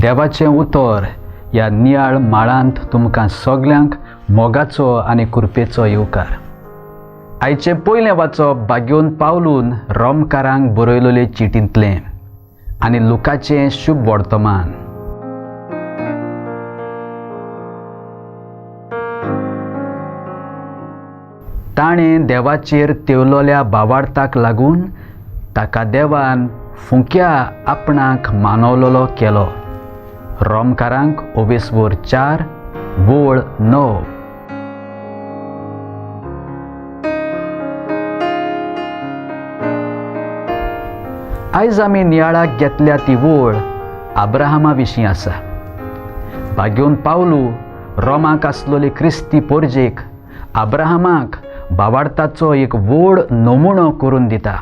देवाचें उतर ह्या नियाळ माळांत तुमकां सगल्यांक मोगाचो आनी कृपेचो येवकार. आयचें पयलें वाचप बागेवन पावलून रोमकारांक बरयलेले चिटींतलें आनी लुकाचें शुभ वर्तमान. ताणें देवाचेर तेवलोल्या बावार्थाक लागून ताका देवान फुंक्या आपणाक मानवलोलो केलो. रोमकारांक 4 9. आयज आमी नियाळाक घेतल्या ती वळ अब्राहमा विशीं आसा. बागेवन पावलू रोमाक आसलोले क्रिस्ती पोरजेक अब्राहमाक बावार्थाचो एक व्हड नमुनो करून दिता.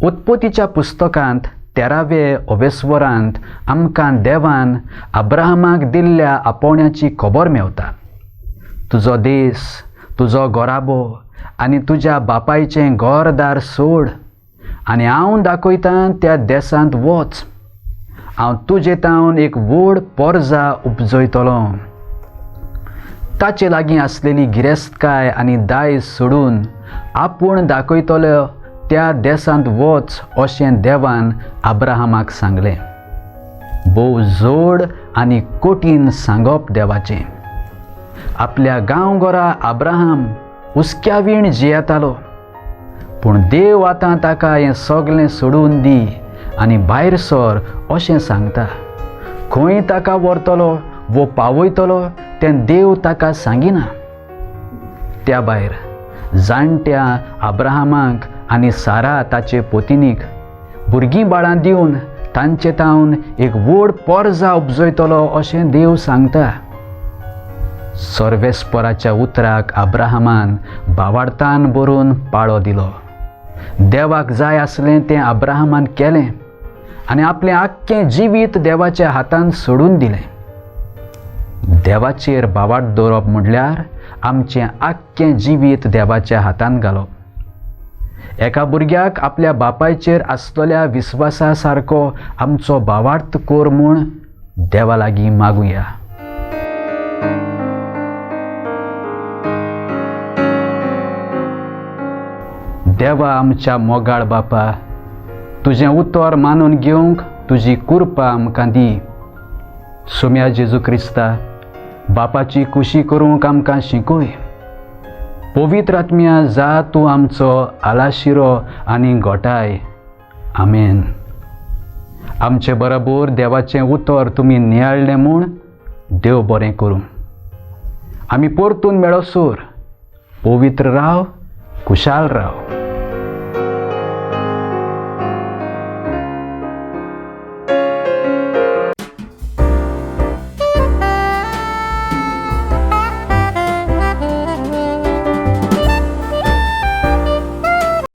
उत्पत्तीच्या पुस्तकांत 13वे ओवेस्वरांत आमकां देवान अब्राहमाक दिल्ल्या आपोवण्याची खबर मेवता. तुजो देश, तुजो गोराबो आनी तुज्या बापायचें घरदार सोड आनी हांव दाखयतां त्या देशांत वच. हांव तुजे तावन एक व्हड पोरजा उपजयतलो. ताचे लागीं आसलेली गिरेस्तकाय आनी दायज सोडून आपूण दाखयतलो त्या देशांत वच अशें देवान अब्राहमाक सांगलें. भोव जोड आनी कठीण सांगप देवाचें. आपल्या गांवघरा अब्राहम हुस्क्या वीण जियेतालो, पूण देव आतां ताका हें सगलें सोडून दी आनी भायर सर अशें सांगता. खंय ताका व्हरतलो वो पावयतलो तें देव ताका सांगिना. त्या भायर जाणट्या अब्राहमाक आनी सारा ताचे पोतिनीक भुरगीं बाळां दिवन तांचे तावन एक व्हड पोरजा उपजयतलो अशें देव सांगता. सर्वेस्पराच्या उतराक अब्राहमान बावार्थान बरोवन पाळो दिलो. देवाक जाय आसलें तें अब्राहमान केलें आनी आपलें आख्खें जिवीत देवाच्या हातान सोडून दिलें. देवाचेर बावार्थ दवरप म्हणल्यार आमचें आख्खें जिवीत देवाच्या हातान घालप. एका भुरग्याक आपल्या बापायचेर आसलेल्या विस्वासा सारको आमचो बावार्थ कोर म्हूण देवा लागीं मागुया. देवा आमच्या मोगाळ बापा, तुजें उतर मानून घेवंक तुजी कृपा आमकां दी. सोम्या जेजू क्रिस्ता, बापाची खुशी करूंक आमकां शिकय. पवित्र आत्म्या जा तूं आमचो आलाशिरो आनी गोठाय. आमेन. आमचे बरोबर देवाचें उतर तुमी नियाळ्ळें म्हूण देव बरें करूं. आमी परतून मेळोसर पवित्र राव, खुशाल राव.